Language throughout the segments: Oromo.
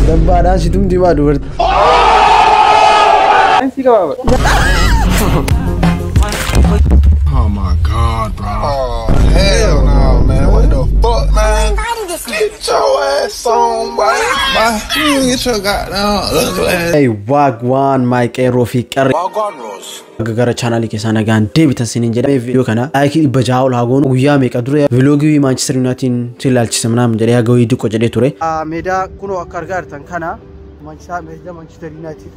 Dabbaadhaan si tumti maa dubartii. Oh my God, bro. Oh, hell no, man. What the fuck, man? Get your ass on, boy. Boy, you get your goddamn ugly ass. Hey, wagwan my qeerroo fi qarree. Gara chaanaalii keessaa nagaan deebitan siniin jedhame. Viidiyoo kana like 600 ol haa goonu. Guyyaa meeqa dure vlogii Manchester United si ilaalchise ምናምን jedhee haga wayii diqqoo jedhee ture. Meedaa kunoo akka argaa jirtan kana Manchester United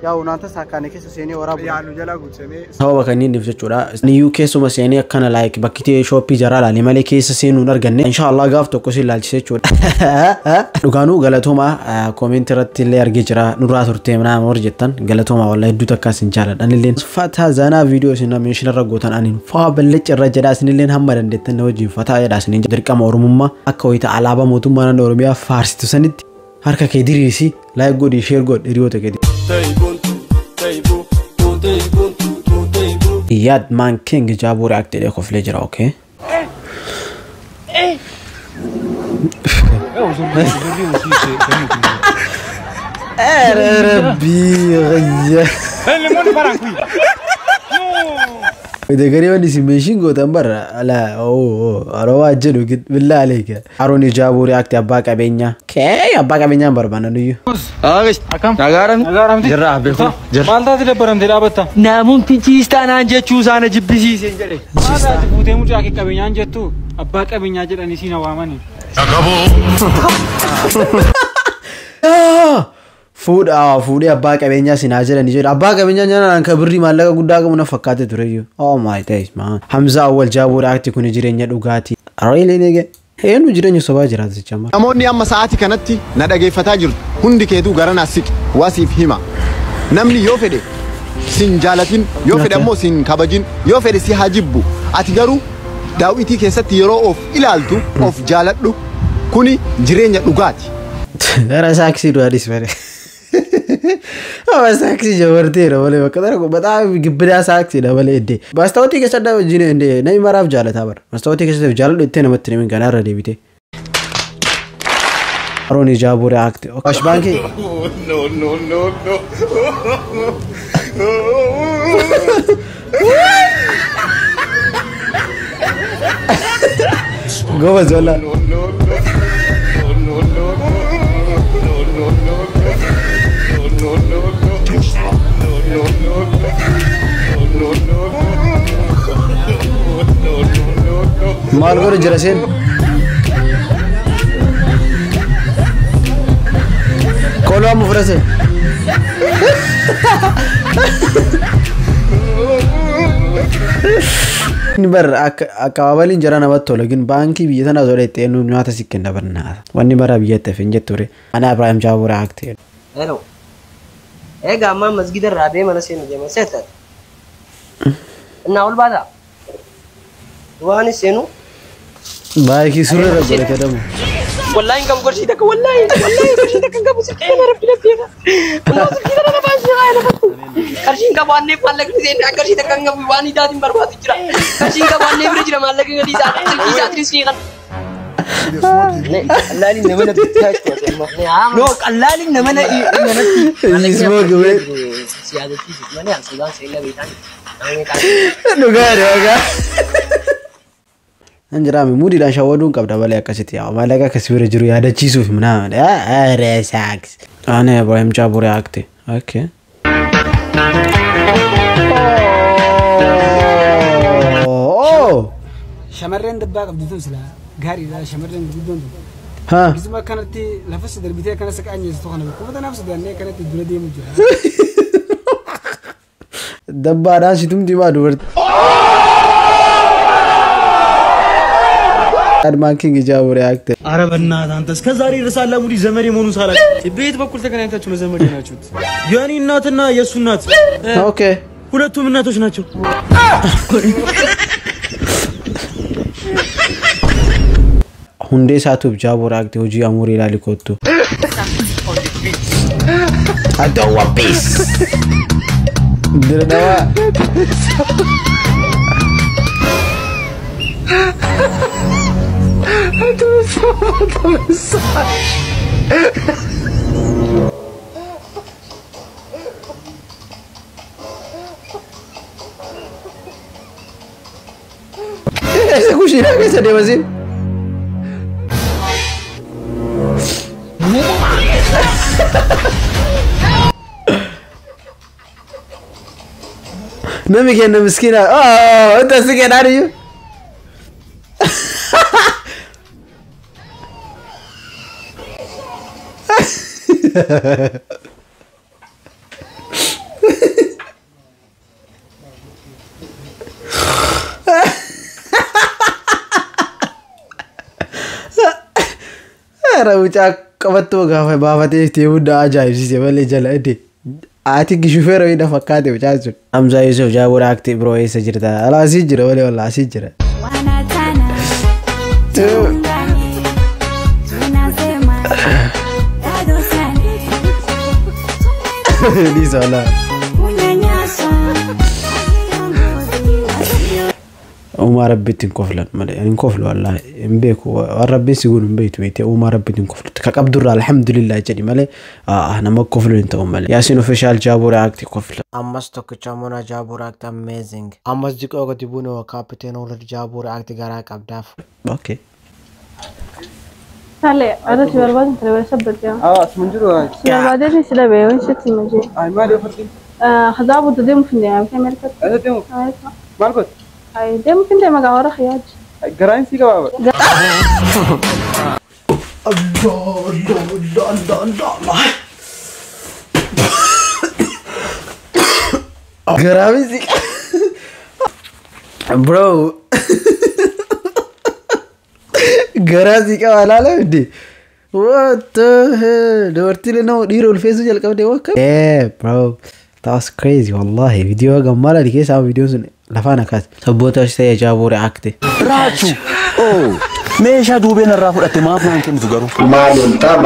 yaa'u naanta saakkaane keessa seenee waraabu. Yaanu jala guutamee. Sababa kanneen jechuudha. Niyyuu keessuma seenee akkana like bakkitee shooppii jaraa laale malee keessa seenuu hin arganne. Inshaallah gaaf tokko si ilaalchise jechuudha. Dhugaanuu galatooma koomentii irratti illee argee jira nurraa turtee ምናምን warri jettan galatooma wallahi hedduu takka isin jaaladha. Anilleen fataa zanaa viidiyoo isin meeshaa irra gootan aniin faa ballacha irra jedhaa isinilleen hamma dandeettan na wajjin fataa jedhaa isiniin dirqama Oromummaa akka wayita alaabaa mootummaa naannoo Oromiyaa faarsitu sanitti harka kee diriirsi like godhi share godhi hiriyoota kee. Iyad Man King Jaaboo react jedhee koflee jira, okay? Rabbii ghayya. Degarii wanni isin meeshiin gootan barra ala aroo waa jedhu billaa aleeka. Haroon Jaaboo react abbaa qabeenyaa. Kee abbaa qabeenyaa hin barbaanna nuyyuu. Maal taate dabbaramtee dhaabatta? Namumti ciistaa naan jechuu isaana jibbisiiseen jedhe. Maal taate fuutee mucaa kee qabeenyaan jettu abbaa qabeenyaa jedhanii siin waamani. Fuudhaa fuudhee abbaa qabeenyaa sinaa jedhanii jedhu. Abbaa qabeenyaa nyaanaan kan birrii maallaqa guddaa qabu na fakkaate tureyyuu. Oh my days man. Hamza Awwal Jaaboo react kun jireenya dhugaatii. Really nigga. Eenyu jireenya sobaa jiraata jecha amma. Namoonni amma sa'aatii kanatti na dhageeffataa jirtu hundi keetuu gara naa siqi waasiif hima. Namni yoo fedhe sin jaalatin, yoo fedhe ammoo sin kabajin, yoo fedhe si haa jibbu. Ati garuu daawwitii keessatti yeroo of ilaaltu of jaaladhu. Kuni jireenya dhugaati. Gara saaksii du'aadhis malee. Amma saaksii jabarteera malee bakka tokko በጣም ግብዳ saaksiidha malee iddee. Maastaawotii keessatti wajjin indee namni maraaf jaalataa bara. Maastaawotii keessatti jaaladhu ittee namatti himin kana irra deebite. Haroon Jaaboo react. Awash Baankii. No, no, no, no. Goobaz walaa. No, no, no. No, no, no. No, no, no. No, no, no. No, no, no. No, no, no. No, no, no, no. Maal godhu jira seen? Kooluu amma fudhate. Inni bar akkabaabaliin jara namatti tola gin baankii biyya tanaa osoo dheettee eenyu nyaata si kenna barnaata. Wanni bara biyyatti hafe hin jettu ture. Ana Ibrahim Jaaboo react. Hello. Egaa ammaa masgida irraa bee mana seenu deema seetan. Innaa ol baataa? Waan seenu. Baay'ee surra irra godhate damu. Wallahi hin qabu qarshii takka wallahi wallahi qarshii takka hin qabu silkii kana rabbi natti eega. Wallahi silkii kana na baasii haa lafatti. Qarshii hin qabu annee maallaqni seenne qarshii takka hin qabu waan idaatiin barbaadu jira. Qarshii hin qabu annee bira jira maallaqni gadi isaa silkii isaatiin isin kan. Qallaaliin nama natti No, qallaaliin nama natti. Smoke man. Siyaadachiisuuf malee an sodaan seenna beekaan. Dhugaadha dhugaa. Nan jiraame mudiidhaan shawwaduun qabda malee akkasitti yaa maallaqa akkasii bira jiru yaadachiisuuf ምናምን. ኧረ saaks. Ana Ibrahim Jaaboo react. Okay. Oh. Shamarreen dabbaa qabdu tun silaa gaariidha shamarreen gurguddoon tun. Ha. Gisuma akkanatti lafa si darbitee akkana si qaanyeessitu kana beeku. Uffata naaf sodaannee akkanatti dura deemu jira. Dabbaadhaan si tumti maa dubartii. Man King Jaaboo react. ኧረ በእናትህ አንተ እስከ ዛሬ ድረስ አላሙዲ ዘመዴ መሆኑን ሳላውቅ በየት በኩል ተገናኝታችሁ ነው ዘመዴ ናችሁት? የእኔ እናትና የእሱ እናት Okay. ሁለቱም እናቶች ናቸው። Hundee isaatuuf Jaaboo react hojii amurii ilaali kottu. I don't want peace. Dirqama. Eessa kushiinaa keessa deema siin? Namni kenna miskiina. Oh, wanta si kennaan iyyuu. Ara mucaa qabattoo gaafa baafatee itti hunda ajaa'ibsiise malee jala ide. Ati shufeera wayii na fakkaate mucaan sun. Hamzaa Yusuf Jaaboo React bro eessa jirta? Alaa asii jira malee walaa asii jira. Dhiisa walaa. Uumaa rabbiitti hin koflan malee hin koflu wallaahi hin beeku waan rabbiin si godhu hin beektu beektee uumaa rabbiitti hin koflu ka qabdurraa alhamdulillah jedhi malee nama koflu hin ta'u malee. Yaasiin official Jaaboo React kofla. Ammas tokkicha mona Jaaboo React amazing. Ammas diqoo gadi buune kaapteen Olad Jaaboo React garaa qabdaaf. Okay. Tale, ada si barbaadin tale wala sabbat ya. Ah, asuma jiru. Si barbaadin sila bee wani sitti maje. Ay maali ofarti? Khadaabu deemu finde am kamerka. Ada deemu? Ay. Maal goot? Ay deemu finde magaa hora khiyaaj. Garaan si gabaaba. Allah Allah Allah Allah Allah. Garaan si bro. Garaa si qaba laala miti. What the hell? Dubartiin nama dhiira ulfeessuu jalqabde wakka. Yeah bro. That was crazy wallahi. Viidiyoo gammala keessa viidiyoon sun lafaan akkas. Sabboota ta'e Jaaboo React. Raachuu. Oh. Meeshaa duubeen irraa fudhatte maaf naan kennitu garuu? Maal oltaa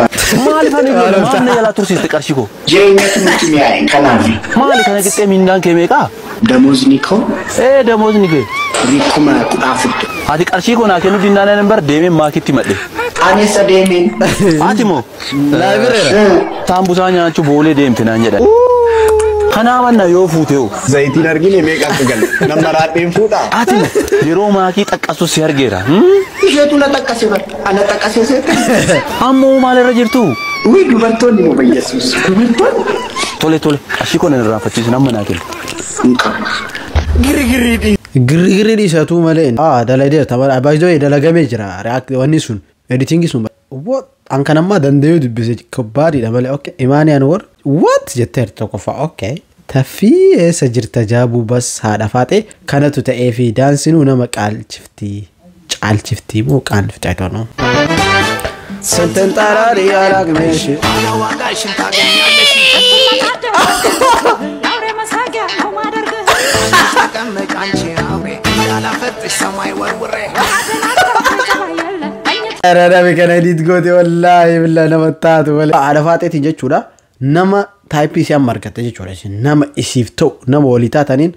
Maaliif ani maal na jalaa tursiiste qarshii koo? Jireenyatu nutti mi'aaye kanaaf. Maali kana qixxee mindaan kee meeqaa? Damozni koo Ee damozni kee. 14,000. Ati qarshii koo naa kennuu dinnaan bar deemee maakitti madhe. Anis adeemeen. Ati moo? Saambusaa nyaachuu boolee deemte naan jedhan. Kanaa manna yoo fuute hoo? Zayitiin argine meeqa akka galu? Nama raadheen fuudhaa? Ati yeroo maakii xaqqasu si argeera. Isheetu na xaqqase bar. Ana xaqqase seete. Ammoo maalirra jirtu? Wii dubartoonni moo Yesuus. Dubartoonni. Tole tole qarshii koo nan irraanfachiisu amma naa kennu. Hin qabu. Girgirri dhiisatu malee. Dalagee baay'ee dalagamee jira. React wanni sun editingi sun. What? An kan ammaa danda'ee dubbise kabbaadidha malee. Okay. Imaani Anwar what jetteerti tokkoffaa. Okay. Taffii eessa jirta Jaabuu bas haadha faaxee kanatu ta'ee fi daansinuu nama qaalchifti. Caalchifti moo qaanfti I don't know. Santan xaaraarii alaaqmeeshi. Rara kana edit goote wallaahi billaa nama taatu malee. Haadha faaxeetiin jechuudha nama taayipii isii amma argatte jechuudha. Nama isiif ta'u nama walii taataniin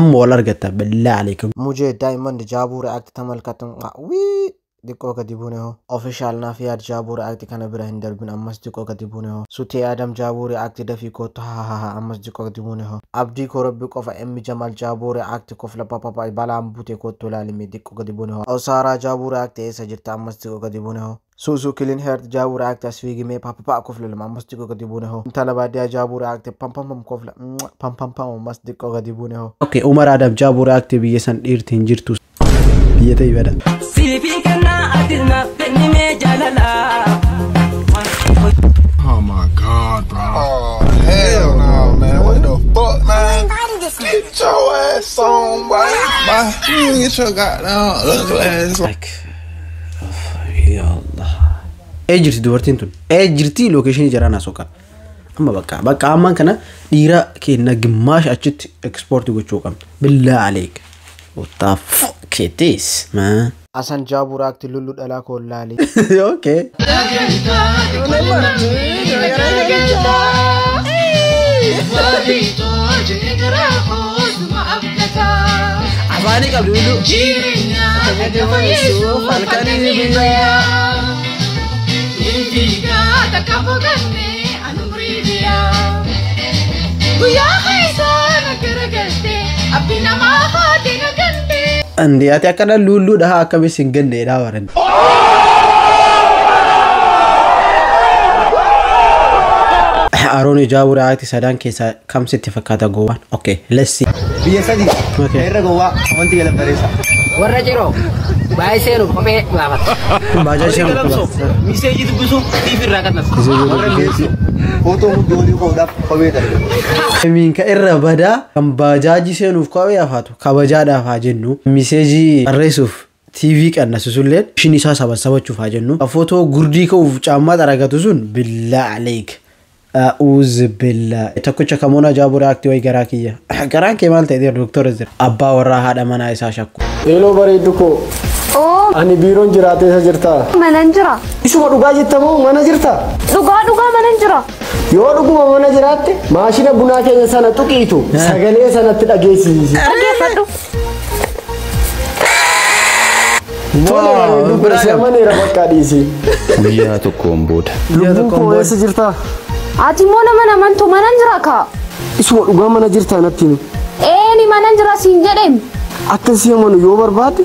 amma wal argatta billaa aleekum. Mujee Diamond Jaaboo React tamalkatun wii diqqoo gadi buune hoo. Official naaf yaad Jaaboo React kana bira hin darbin ammas diqqoo gadi buune hoo. Sutee Adam Jaaboo React dafii kootu ha ha ha ammas diqqoo gadi buune hoo. Abdii koo rabbi qofa M Jamal Jaaboo React kofla papa balaan buute kootu ilaalime diqqoo gadi buune hoo. Osaaraa Jaaboo React eessa jirta ammas diqqoo gadi buune hoo. Suusu Kilin Heert Jaaboo React as fiigimee papa kofla lama ammas diqqoo gadi buune hoo. Intala baadiyyaa Jaaboo React pam pam pam kofla pam pam pam ammas diqqoo gadi buune hoo. Okay Umar Adam Jaaboo React biyya san dhiirti hin jirtu. Biyya ta'e bada. Oh my God, bro. Oh, hell no, man. What the fuck, man? Get your ass on, boy. Boy, you get your goddamn ugly ass. Like, ya Allah. Ee jirti dubartiin tun. Ee jirti location jaraan asooka. Amma bakka bakka ammaan kana dhiira keenya gimaash achitti export gochuu qabna. Billaa aleek. What the fuck it is, man? Asan Jaaboo React lullu dhalaa koo laali. Okay. Afaanii qabdu lullu. Andi ati akkana lulluudha haa akkamis hin ganneedha waran. Aroon Jaabuu React sadan keessaa kam sitti fakkaata gowwaan? Okay, let's see. Biyya sadi. Irra gowwaa wanti galan bareessa. Warra jiroo baay'ee seenu kophee gaafata. Baajaa seenu kophee. Miseejii dubbisuuf tiif irraa qannasa. Warra geessu footoo goolii koodaaf kophee darbe. Minka irra badaa kan baajaajii seenuuf kophee hafaatu kabajaadhaaf haa jennu miseejii barreessuuf TV qannasu sulleen ishiin isaa sabasabachuuf haa jennu footoo gurdii ka'uuf caammaa xaragatu sun billaa aleek. A'uuz billaa. Tokkicha kamoona Jaabuu React wayi garaa kiyya. Garaan kee maal ta'e doktora jira. Abbaa warraa haadha manaa isaa shakku. Eeloo bareeddu koo. Ani biiroon jiraatee isa jirtaa? Manan jira. Isuma dhugaa jettamoo mana jirtaa? Dhugaa dhugaa manan jira. Yoo dhuguma mana jiraatte maashina bunaa keenya sana tuqiitu sagalee sanatti dhageessisi. Dhageeffadhu. Tole bareeddu koo si amaneera bakka dhiisi. Guyyaa tokkoon booda. Lubbuun koo eessa jirtaa? Ati immoo nama namantu manan jira kaa. Isuma dhugaa mana jirtaa natti himi. Eeni manan jira siin jedheem. Akka si amanu yoo barbaadde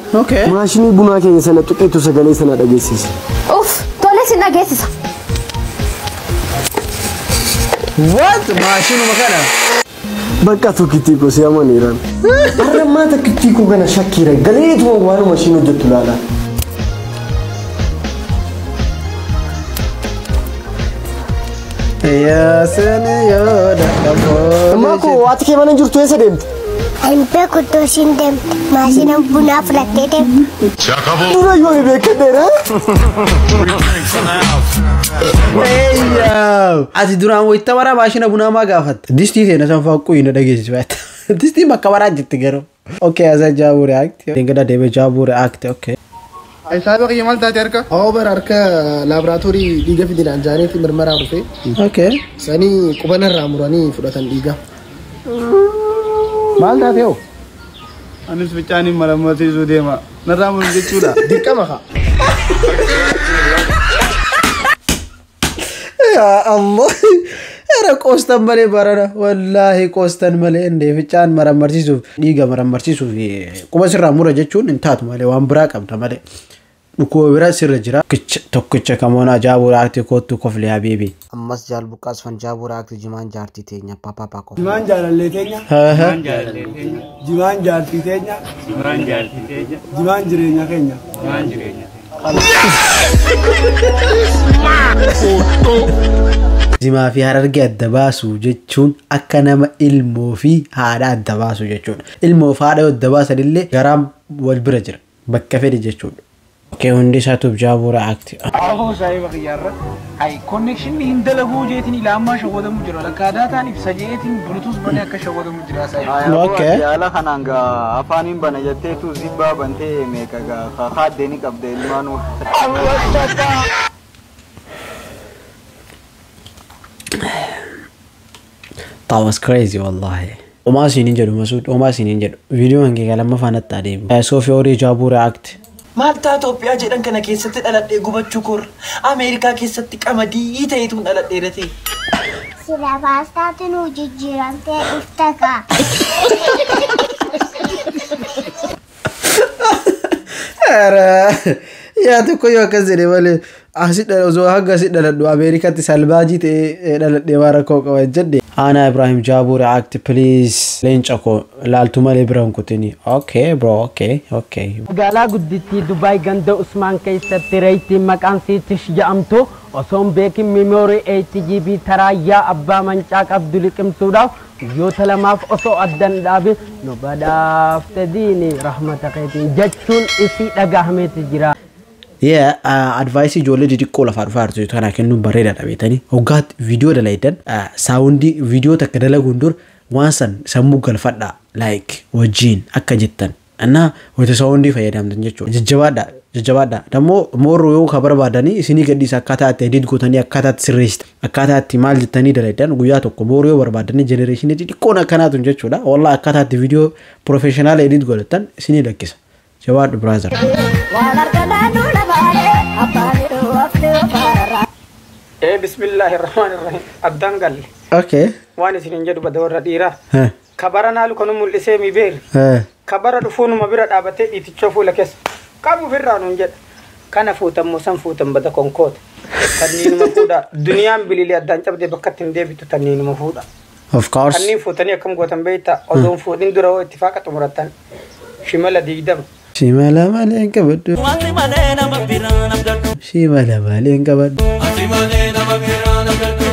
maashinii bunaa keenya sana tuqiitu sagalee sana dhageessisi. Uff tole sin dhageessisa. What? Maashinuma kana? Bakka tokkittii koo si amaneeraan. Har'a ammaa tokkittii koo kana shakkiira galeetuma waanuma ishiin hojjettu laala. Ammaa koo haati kee mana jirtu eessa deemte? Hin beeku iddoo ishiin deemte. Maashina bunaa fudhattee deemte. Dura yoo hin beekadheera. Ati duraan wayita bara maashina bunaa maa gaafatte? Distii seena san fa'aa quyina dhageessisu. Distii bakka baraa jirti garuu. Okay, asa Jaabuu React. Dengada deemee Jaabuu React, okay. Saayiba kiyya maal taate harka? Hoo bara harka laaboraatoorii dhiiga fidinaan jaaniitti mirmaraa dhufe. Okay. Sanii qubanarraa muranii fudhatan dhiiga. Maal taate hoo? Anis fincaaniin marammarsiisuu deema. Narraa muru jechuudha. Dirqama haa. Yaa Allah. Era qoostan malee barana. Wallaahi qoostan malee indee fincaan marammarsiisuuf dhiiga marammarsiisuuf quba sirraa mura jechuun hin taatu malee waan biraa qabda malee. Dhukkuba biraa sirra jira. Tokkicha kamoona Jaabuu React kootu koflee habiibi. Ammas jaalbuqqaas fan Jaabuu React jimaan jaartii teenya papa papa. Jimaan jaalallee teenya. Jimaan jaalallee teenya. Jimaan jaartii teenya. Jimaan jaartii teenya. Jimaan jireenya keenya. Jimaan jireenya. Jimaa fi harargee adda baasu jechuun akka nama ilmoo fi haadha adda baasu jechuudha. Ilmoo fi haadha adda baasan illee garaan wal bira jira. Bakka fedhe jechuudha. Okay, hundi isaatuuf Jaabuu React. Aboo saayiba kiyyaarra. Hay connection hin dalaguu jeetiin ilaamaa shawwadamu jira. Lakka daataan ibsa jeetiin bluetooth malee akka shawwadamu jira saayiba. Okay. Yaala kanaan gaa afaaniin bana jetteetu zibbaa bantee meeqa gaa kaaddee ni qabda ilmaanuu. That was crazy wallahi. Omaa isiniin jedhu Masuud, omaa isiniin jedhu. Viidiyoon kee lammaffaa natti adeemu. Soofii Horii Jaabuu React. Maaltaa Itoophiyaa jedhan kana keessatti dhaladhee gubachuu koorra. Ameerikaa keessatti qamadii ta'etuun dhaladhee dhatee. Sila paastaatu nuu jijjiiramtee dhufta kaa. Yaa tokko yoo akkas jedhe malee osoo hanga asi dhaladhu Ameerikaatti salbaajii ta'ee dhaladhee waan rakkoo qaba jedhe. Aanaa Ibrahim Jaabuu React please. Leenca koo laaltu malee bira hin kutini. Okay bro, okay, okay. Magaalaa guddittii Dubaay ganda Usmaan keessatti reeytiin maqaan siitish jedhamtu osoo hin beekin miimoorii 8GB taraayyaa abbaa mancaa qabdu liqimsuudhaaf guyyoota lamaaf osoo addan dhaabin nu badhaafte diini rahmata keetiin jechuun isii dhagahameeti jira. Yeah, advice ijoollee xixiqqoo lafaa dhufaa jirtu kana kennuun bareedaadha beektanii. Hoggaatti viidiyoo dalaydan saawundii viidiyoo takka dalaguun dur waan san sammuu galfadhaa like wajjin akka jettan. Annaa wayita saawundii fayyadamtan jechuudha. Jajjabaadha jajjabaadha. Dammoo moorroo yoo ka barbaadanii isinii gadhiisa akkaataa itti edit gootanii akkaataa itti sirreessitan akkaataa itti maal jettanii dalaydan guyyaa tokko moorroo yoo barbaadanii jenereeshinii xixiqqoon akkanaatu jechuudha. Wallaa akkaataa itti viidiyoo professionaala edit godhatan isinii lakkisa. Jabaadhu brother. Ee bismillaahi rahmaani rahiim addaan galle. Okay. Waan isinin jedhu bada warra dhiiraa. Kabara naalu kanu mul'isee mi beeri. Kabara dhufuunuma bira dhaabatee dhiitichoo fuula keessa qabu ofirraa nuun jedha. Kana fuutan moo san fuutan bada konkoota. Tanniinuma fuudha. Duniyaan bililee addaan cabdee bakka ittiin deebitu tanniinuma fuudha. Of course. Kanneen fuutanii akkam gootan beektaa odoon fuudhin dura hoo ittifaaqa xumuratan shimala 20. Shimala malee hin qabadhu. Shimala malee hin qabadhu.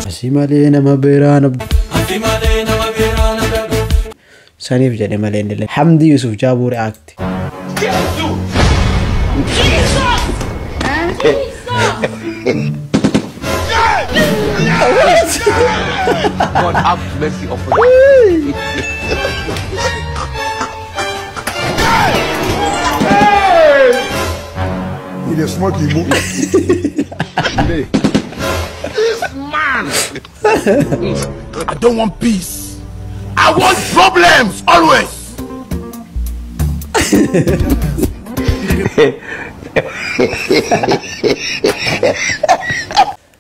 Asi malee nama biraan abdadhu. Saniif jedhe malee hin dille. Hamdi Yusuf Jaabuu react. God have mercy upon us. He dey smoke igbo. This man. I don't want peace. I want problems always.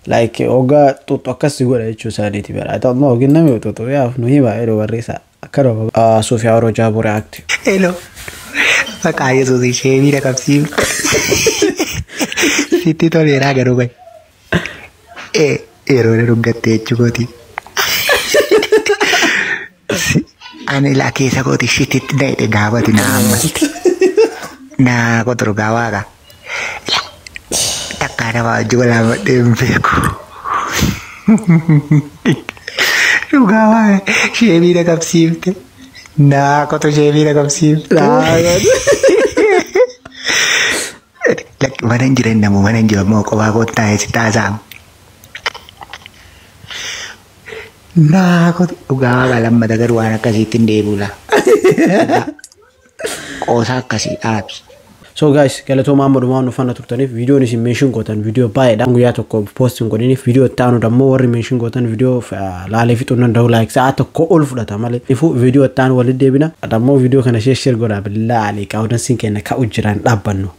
Like oga xuxu akkas godha jechuu isaaniiti bara. Haa ta'u immoo namni xuxu yaaf nu hima yeroo barreessa akka roba. Suufiyaa Oroo Jaabuu react. Hello. Maqaa Yesuus ishee miira qabsiifte. Sitti toleeraa garuu bahe. Yeroo na dhuggatte jechuu kooti. Ani laa keessa kooti shititti da'e gaafati na ammatti. Naa qotu dhugaa waaqa. Takkaa nama wajjin walaamadhee hin beeku. Dhugaa waaqa ishee miira qabsiifte. Naa qotu ishee miira qabsiifte. Mana hin jiran namu mana hin jiru ammoo kophaa koo taa'ee si taasisaamu. Naa qotu dhugaa waaqa lammata garuu waan akkasiitti hin deebi'u laa. Qoosaa akkasii dhaabsi. So guys, galatoomaa amma dhumaa nu faana turtaniif viidiyoon isin meeshin gootan viidiyoo baay'eedha. Guyyaa tokko post hin godhiniif viidiyoo itti aanu dammoo warri meeshin gootan viidiyoo laalee fixuun danda'u like sa'a tokko ol fudhata malee. Ifuu viidiyoo itti aanu walitti deebina. Dammoo viidiyoo kana share share godhaa billaa alii qaawudansiin keenya ka'u jiraan dhaabbannu.